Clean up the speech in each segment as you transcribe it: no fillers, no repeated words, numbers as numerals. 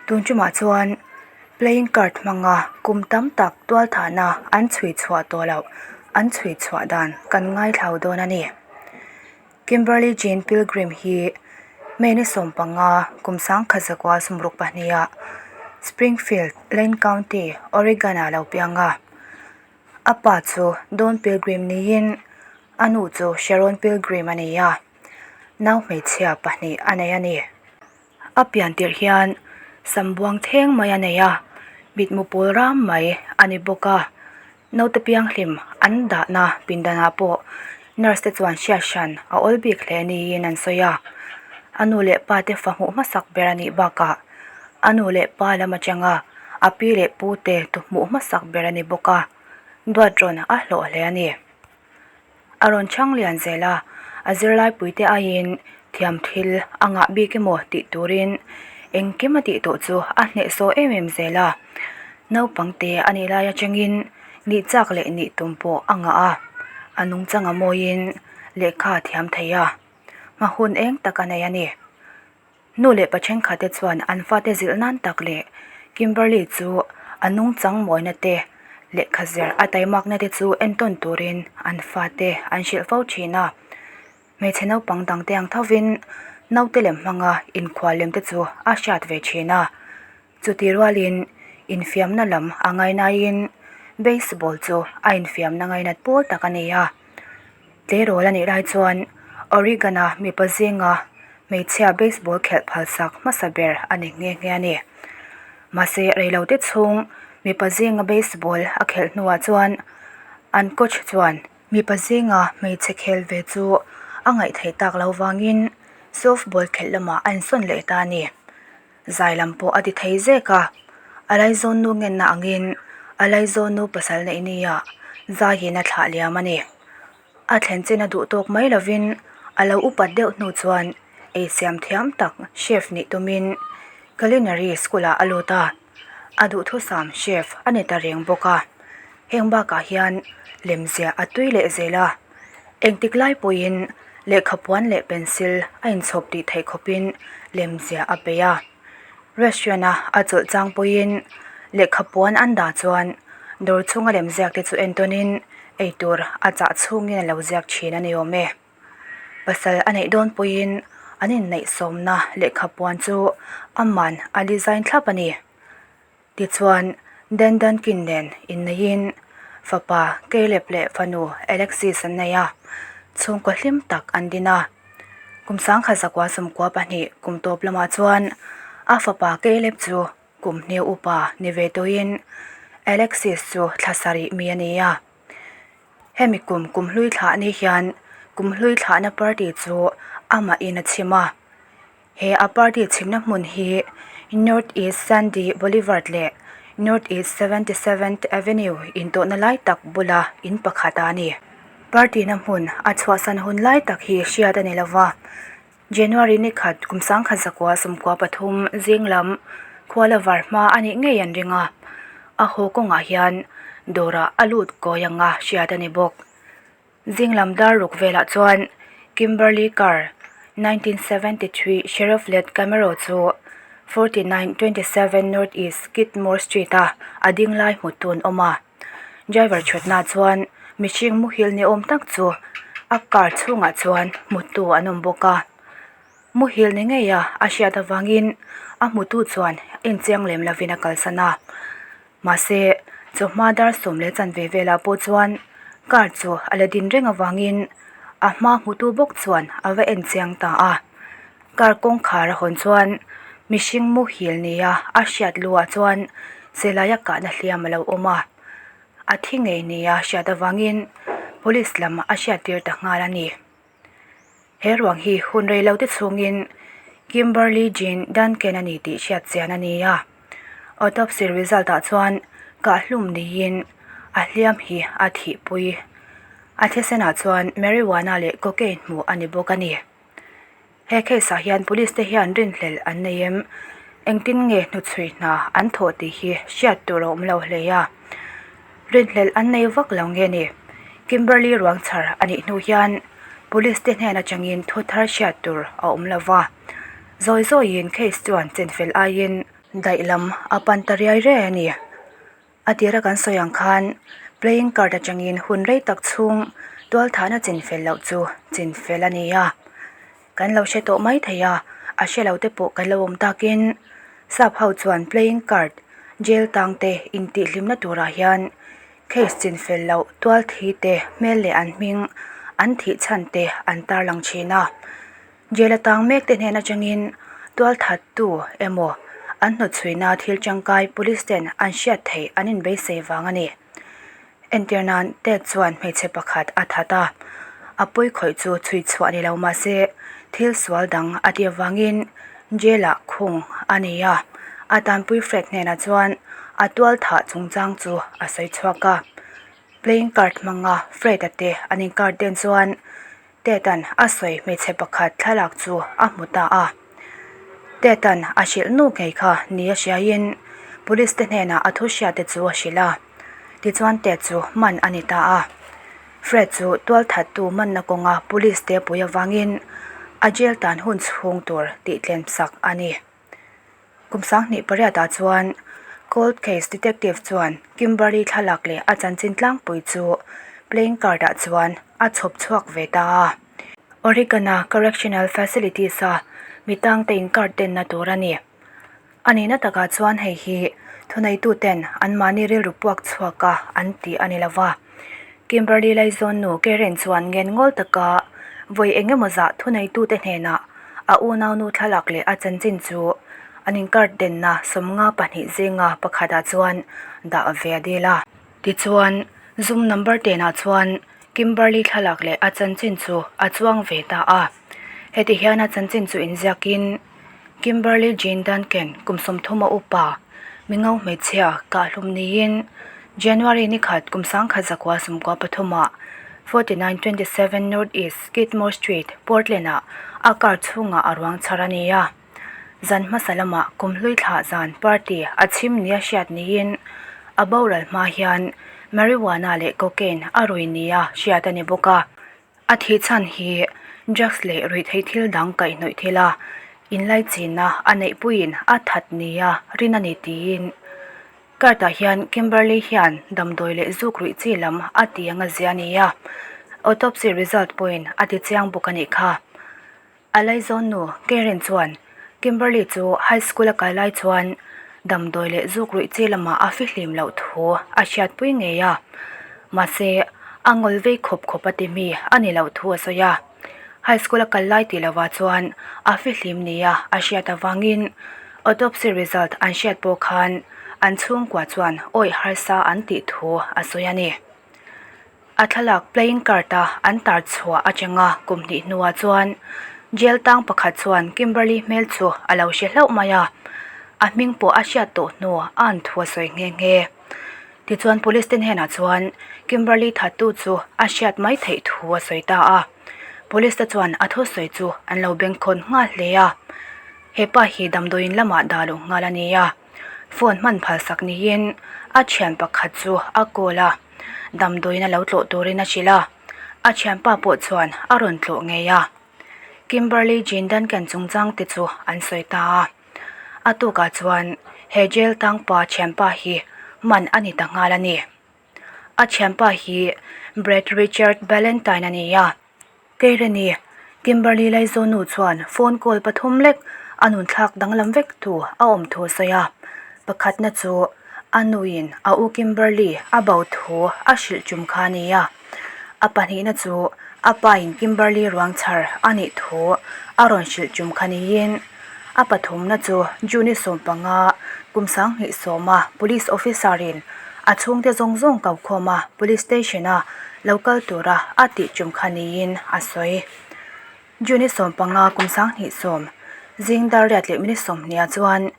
Tun tumah chuan playing card hmanga kum tam tak tualthahna an chhui chhuah tawh loh an chhui chhuah dan kan ngaithlau dawn a ni. Kimberly Jean Pilgrim hi May ni 15 kum sangkhat zakua 62 ah Springfield, Lane County, Oregon ah lo piang a. A pa chu Don Pilgrim niin a nu chu Sharon Pilgrim a ni a, nau hmeichhia pahnih a nei a ni. A pian tirh hian sam buang theng mai a nei a, mitmu pawl ram mai a ni bawk a. Naute pianghlim an dahna pindanah pawh nurse te chuan hriat hran a awl bik hle niin an sawi a. A nu leh pa te fa hmuh hmasak ber a nih bakah a nu leh pa lam atanga a pi leh pu te tu hmuh hmasak ber a ni bawk a, duat rawn a hlawh hle a ni. A rawn chhang lian zel a, a zirlai puite aiin thiam thil a ngah bik emaw tih turin engkim a tih tawh chu a hnehsawh em em zel a. Naupang te a nih lai atangin nih chak leh nih tum pawh a ngah a, a nungchang a mawiin lehkha a thiam thei a, hma hun eng tak a nei a ni. Nu leh pa thenkhatte chuan an fate zilh nan tak leh Kimberly chu a nungchang mawina te, lehkha zir a taimakna te chu entawn turin an fate an hrilh fo thin a. Hmeichhe naupang dangte ang thovin naute lem hmanga inkhual lem te chu a hriat ve thin a. Chuti rualin infiamna lam a ngainaiin baseball chu a infiamna ngainat pawl tak a ni a. Tleirawl a nih lai chuan Oregon-a mipa zinga hmeichhia baseball khelh phalsak hmasa ber a ni nghe nghe a ni. Mahse reilote chhung mipa zinga baseball a khelh hnuah chuan an coach chuan mipa zinga hmeichhe khel ve chu a ngaihtheih tak lo vangin softball khelh lamah a insawn leh ta a ni. Zai lam pawh a ti thei zek a, a laizawn nu ngenna angin a laizawn nu pasal neih nia zaiin a thlah liam a ni. A thlen chin a duh tawk mai lovin a lo upat deuh hnu chuan ei siam thiam tak chef nih tumin culinary school ah a lut a, a duhthusam chef a ni ta reng bawk a. Heng bakah hian lemziah a tui leh zel a. Engtik lai pawhin lehkha puan leh pencil a inchhawp tih theih khawpin lemziah a peih a. Restaurant a a chawlh chang pawhin lehkha puan an dah chuan dawr chhunga lemziak te chu entawnin eitur a chah chhungin a lo ziak thin a ni awm e. Pasal a neih dawn pawhin an inneih sawmna lehkha puan chu aman a design thlap a ni. Tichuan, Dan Duncan nen inneihin fapa Caleb leh fanu Alexis an nei a, chhungkaw hlim tak an din a. Kum 1992 kum tawp lamah chuan a fapa Caleb chu kum hniu upa ni ve tawhin Alexis chu thla sarih mi a ni a. Hemi kum kum hlui thlah ni hian kum hlui thlahna party chu amahin a chhim a. He a party chhimna hmun hi North East Sandy Boulevard leh North East 77th Avenue intawhna lai tak bula in pakhat a ni. Party na hmun a chhuahsan hun lai tak hi hriat a ni lova, January ni khat kum 1993 zing lam khuala var hma a nih ngei an ring a, a haw kawngah hian dawrah a lut kawi anga hriat a ni bawk. Zing lam dar ruk velah chuan Kimberly car 1973 Chevrolet Camaro chu 4927 North East Skidmore Street a a ding lai hmu tu an awm a. Driver thutna chuan mihring muhil ni awm tak chu a car chhungah chuan hmutu an awm bawk a. Muhil ni ngei a a hriat avangin a hmutu chuan enchiang lem lovin a kalsan a. Mahse, chawhma dar sawm leh chanve velah pawh chuan car chu a la din reng avangin a hma hmutu bawk chuan a va en chiang ta a. Car kawngkhar a hawn chuan mihring muhil nia a hriat luhah chuan silai a kahna hliam a lo awm a, a thi ngei nia hriat avangin police lam a hriattir ta nghal a ni. He ruang hi hun rei lo te chhungin Kimberly Jean Duncan a ni tih hriat chian a ni a. Autopsy result ah chuan kahhlum niin a hliam hi a thihpui. A thisen ah chuan marijuana leh cocaine hmuh a ni bawk a ni. He case ah hian police te hian rinhlelh an nei em? Engtin nge hnuchhui hna an thawh tih hi hriat tur a awm lo hle a. Rinhlelh an nei vak lo nge ni? Kimberly ruang chhar a nih hnu hian police te hnen atangin thu thar hriat tur a awm lo va. Zawi zawiin case chuan chenfel aiin. Daih lam a pan ta riai riai a ni. A tira kan sawi ang khan playing card atangin hun rei tak chhung tualthahna chinfel loh chu chinfel a ni a. Kan lo hre tawh mai thei a, a hre lo te pawh kan lo awm takin sap ho chuan playing card jail tang te intihhlimna turah hian case chinfel loh tualthi te hmel leh an hming an thih chhan te an tarlang thin a. Jail atang mek te hnen atangin tualthattu emaw an hnawtchhuihna thil tangkai police ten an hriat theih an inbeisei vang a ni. Entir nan Ted chuan hmeichhe pakhat a that a, a pawi khawih chu chhui chhuah ni lo mahse thil sual dang a tih avangin jail ah khung a ni a, a tanpui Fred hnenah chuan a tualthah chungchang chu a sawi chhuak a. Playing card hmanga Fred-a te an in-card den chuan Ted-a'n a sawi hmeichhe pakhat thlalak chu a hmu ta a. Ted-a'n a hrilh nu ngei kha ni a hriaiin Police te hnenah a thu hriat te chu a hrilh a. Tichuan Ted chu man a ni ta a. Fred chu tualthattu manna kawnga Police te pui avangin a jail tan hun chhung tur tih tlem sak a ni. Kum 2008 ah chuan Cold Case Detective chuan Kimberly thlalak leh a chanchin tlangpui chu playing card ah chuan a chhawp chhuak ve ta a. Oregon-a Correctional Facilities-a mi tangte in card denna tur a ni. A nihna takah chuan hei hi thuneituten anmahni rilru puak chhuak a an tih a ni lo va. Kimberly Laizawn nu Karen chuan ngenngol taka vawi eng emaw zah thuneitute hnenah a unaunu thlalak leh a chanchin chu an inkar denna 52 zinga pakhatah chuan dah ve a dil a. Tichuan, Zoom number tenah chuan Kimberly thlalak leh a chanchin chu a chuang ve ta a. Heti hian a chanchin chu inziakin Kimberly Jean Duncan kum 30 a upa mingo hmeichhia kahhlum niin January ni khat kum 1993 ah 4927 North East Skidmore Street, Portland ah a car chhungah a ruang chhar a ni a. Zan hmasa lamah kum hlui thlah zan party a chhim nia hriat niin a boral hma hian marijuana leh cocaine a rui nia hriat a ni bawk a. A thih chhan hi drugs leh ruihtheih thil dang kaihhnawih thil a inlaichinna a neihpuiin a that nia rin a ni tiin card ah hian Kimberly hian damdawi leh zuk ruih chi lam a ti anga zia a ni a, autopsy result pawhin a ti chiang bawk a nih kha. A laizawn nu Karen chuan Kimberly chu high school a kai lai chuan damdawi leh zuk ruih chi lamah a fihlim loh thu a hriatpui ngei a, mahse a ngawl vei khawp khawp a ti mi a ni loh thu a sawi a. High school a kal lai tih lovah chuan a fihlim nia a hriat avangin autopsy result an hriat pawh khan an chhungkua chuan awih harsa an tih thu a sawi a ni. A thlalak playing card a an tar chhuah atanga kum hnih hnuah chuan jail tang pakhat chuan Kimberly hmel chu a lo hre hlauh mai a, a hming pawh a hriat tawh hnu a an thu a sawi nghe nghe. Tichuan police te hnenah chuan Kimberly thattu chu a hriat mai theih thu a sawi ta a, police te chuan a thusawi chu an lo bengkhawn nghal hle a, hepa hi damdawiin lamah dah luh nghal a ni a. Phone hman phalsak niin a thian pakhat chu a call a, damdawiin a lo tlawh turin a hrilh a, a thianpa pawh chuan a rawn tlawh ngei a. Kimberly Jean Duncan chungchang te chu an sawi ta a, a tukah chuan he jail tangpa thianpa hi man a ni ta nghal a ni. A thianpa hi Brad Richard Ballantyne a ni a. Keireni, Kimberly Laizawnu chuan phone call pathum lek a nunthlak danglam vek tu a awm thu a sawi a. Pakhatna chu a nuin a u Kimberly a bo thu a hrilh tum kha a ni a. A pahnihna chu a pain Kimberly ruang chhar a nih thu a rawn hrilh tum kha niin a pathumna chu June 15 kum 2010 a police officer in a chhungte zawng zawng ko khawm a police station a lo kal tura a tih tum kha niin a sawi. June 15 kum 2010 zing dar riat leh minute 20 ah chuan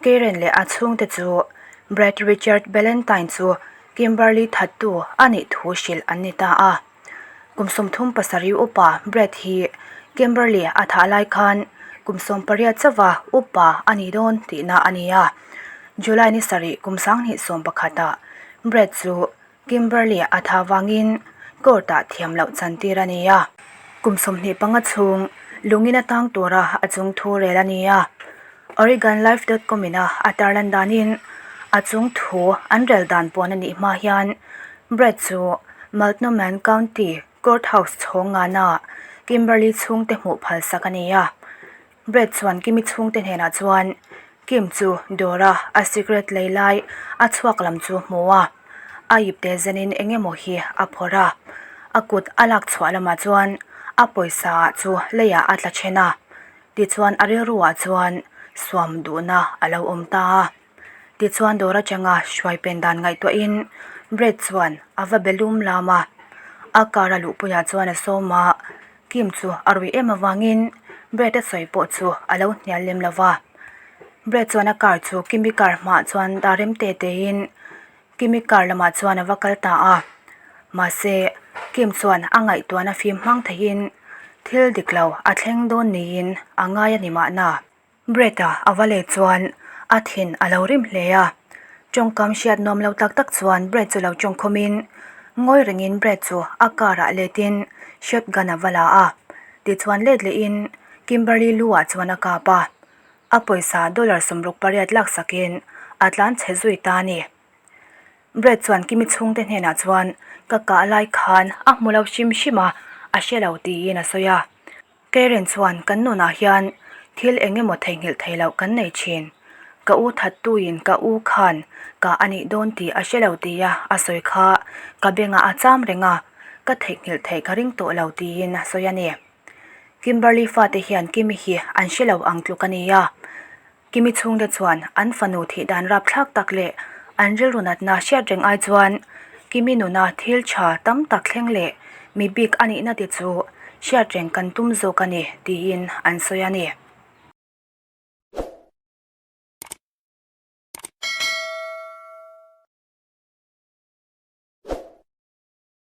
Karen leh a chhungte chu Brad Richard Ballantyne chu Kimberly thattu a nih thu hrilh an ni ta a. Kum 37 upa Brad hi Kimberly a thah lai khan kum 18 chauha upa a ni dawn tihna a ni a. July ni sarih kum 2011 ah Brad chu Kimberly a thah vangin court ah thiam loh chantir a ni a. Kum 25 chhung lungin a tang tura a chung thu rel a ni a. Oregonlife dot com ina a tarlan danin a chung thu an rel dan puan a nih hma hian Brad chu Multnomah County Court House chhawng ngana Kimberly chhungte hmuh phal sak a ni a. Brad chuan Kimi chhungte hnenah chuan Kim chu dawra a cigarette lei lai a chhuak lam chu hmu a, a ipte zenin eng emaw hi a phawrh a, a kut a lak chhuah lamah chuan a pawisa ah chu leiah a tla then a, tichuan a rilru ah chuan suam duhna a lo awm ta a. Tichuan dawr atanga hruai pen dan ngaihtuahin Brad chuan a va be lum lam a, a car a luhpuiah chuan a sawm a, Kim chu a rui em avangin Brad a sawi pawh chu a lo hnial lem lo va. Brad chuan a car chu Kimi car hmaah chuan dah rem te tein Kimi car lamah chuan a va kal ta a. Mahse, Kim chuan a ngaihtuahna fim hmang theihin thil dik lo a thleng dawn niin a ngai a ni mahna. Brett-a a va let chuan a thin a lo rim hle a. Tawngkam hriat nuam lo tak tak chuan Brett chu lo tawngkhawmin ngawi rengin Brett chu a car-ah letin shotgun a va la a. Tichuan let lehin Kimberly lu-ah chuan a kap a. A pawisa dollar 68 laksakin a tlan chhe zui ta a ni. Brett chuan Kimi chhungte hnenah chuan ka kah lai khan a hmu lo hrim hrim a, a hre lo tiin a sawi a. Karen chuan kan nunah hian thil eng emaw theihnghilh thei loh kan nei thin. Ka u thattuin ka u khan kah a nih dawn tih a hre lo tia a sawi kha ka bengah a cham reng a, ka theihnghilh theih ka ring tawh lo tiin a sawi a ni. Kimberly fate hian Kimi hi an hre lo ang tluk a ni a. Kimi chhungte chuan an fanu thih dan rapthlak tak leh an rilru natna hriat reng ai chuan Kimi nuna thil tha tam tak thleng leh mi bik a nihna te chu hriat reng kan tum zawk a ni tiin an sawi a ni.